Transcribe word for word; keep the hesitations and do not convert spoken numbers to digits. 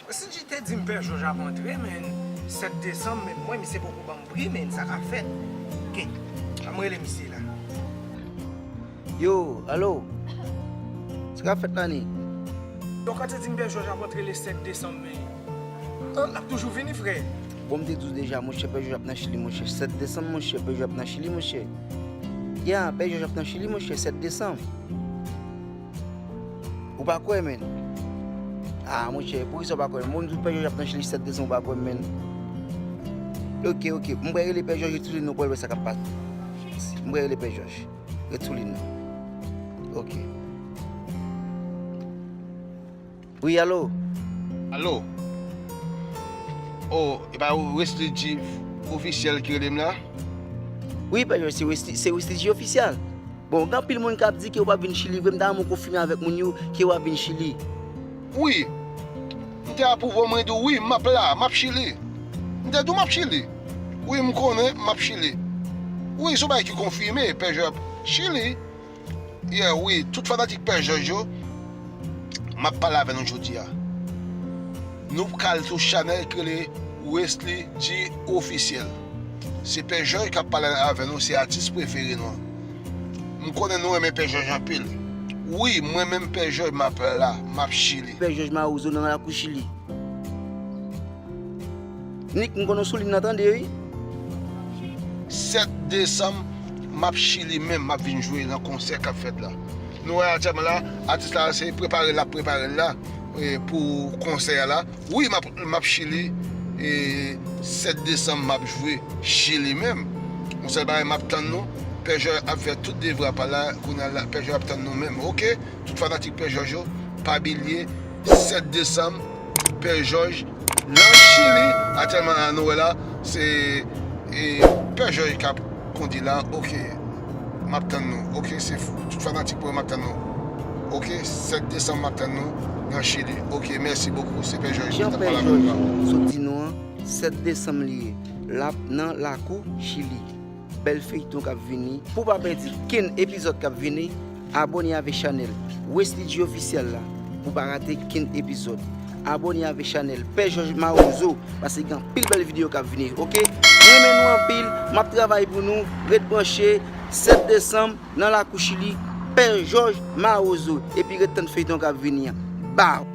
Wesley G te di m Pè Jòj ap antre, men sèt desanm, men mwen, misye poko ban m pri, men sa ka fèt. Oke, ann rele misye la. Yo, alo. Sa ka fèt la, ni? Donk, an te di m Pè Jòj ap antre le sèt desanm, men an, l ap toujou vini, frè. Bon, m te di w deja, monchè, Pè Jòj ap nan Chili, monchè. Sèt desanm, monchè, Pè Jòj ap nan Chili, monchè. Ya, Pè Jòj ap nan Chili, monchè, sèt desanm. Ou pa kwè, menn? Ah, monchè, poukisa w pa kwè? Bon, m di w Pè Jòj ap nan Chili sèt desanm, ou pa kwè, menn? Oke, oke. M prale rele Pè Jòj, ret sou liy nan, ou pral wè sa k ap pase. M prale rele Pè Jòj. Ret sou liy nan. Oke. Wi, alo? Alo? Oh, e pa Wesley G Officiel ki rele m la? Wi, Pè Jòj, se Wesley, se Wesley G Officiel. Bon, gen anpil moun k ap di ke w p ap vin Chili vre, m ta renmen w konfime avèk moun yo ke w ap vin Chili. Wi. M te apwouve w, mwen di w wi, m ap la, m ap Chili. M te di w m ap Chili. Wi, m konnen m ap Chili. Wi, se yon bagay ki konfime, Pè Jòj ap Chili. Yeah, wi, tout fanatik Pè Jòj yo, m ap pale avè nou jodi a. Nou pral sou chanèl ki rele Wesley G Officiel. Se Pè Jòj k ap pale avè nou, se atis prefere nou an. M konnen nou renmen Pè Jòj anpil. Wi, mwen menm Pè Jòj, m ap la, m ap Chili. Pè Jòj Mawozo nan lakou Chili. Nick, m konnen w sou liy nan tande, wi. Sèt desanm, m ap Chili menm, m ap vin jwe nan konsè k ap fèt la. Nou wè aktyèlman la, atis la se prepare l ap prepare l la, e, pou konsè a la. Wi, m ap, m ap Chili, e, sèt desanm, m ap jwe Chili menm. Yon sèl bagay, m ap tann nou. Pè Jòj ap fè tout devwa pa l la, kounye a la, Pè Jòj ap tann nou menm, oke? Tout fanatik Pè Jòj yo, pa bliye, sèt desanm, Pè Jòj nan Chili. Aktyèlman la, nou wè la, se, e, Pè Jòj k ap kondi la. Oke, m ap tann nou. Oke, se f-, tout fanatik mwen, m ap tann nou. Oke, sèt desanm, m ap tann nou nan Chili. Oke, mèsi bokou. Se Pè Jòj ki t ap pale avè nou la. Jan Pè Jòj sot di nou an, sèt desanm li ye. L ap nan lakou Chili. Bèl feyton k ap vini. Pou w pa pèdi kenn epizòd k ap vini, abòne avèk chanèl Wesley G Officiel la pou w pa rate kenn epizòd. Abòne avèk chanèl Pè Jòj Mawozo, paske gen anpil bèl videyo k ap vini, oke? M renmen nou anpil, m ap travay pou nou, ret branche, sèt desanm, nan lakou Chili, Pè Jòj Mawozo, epi ret tann feyton k ap vini an. Baw!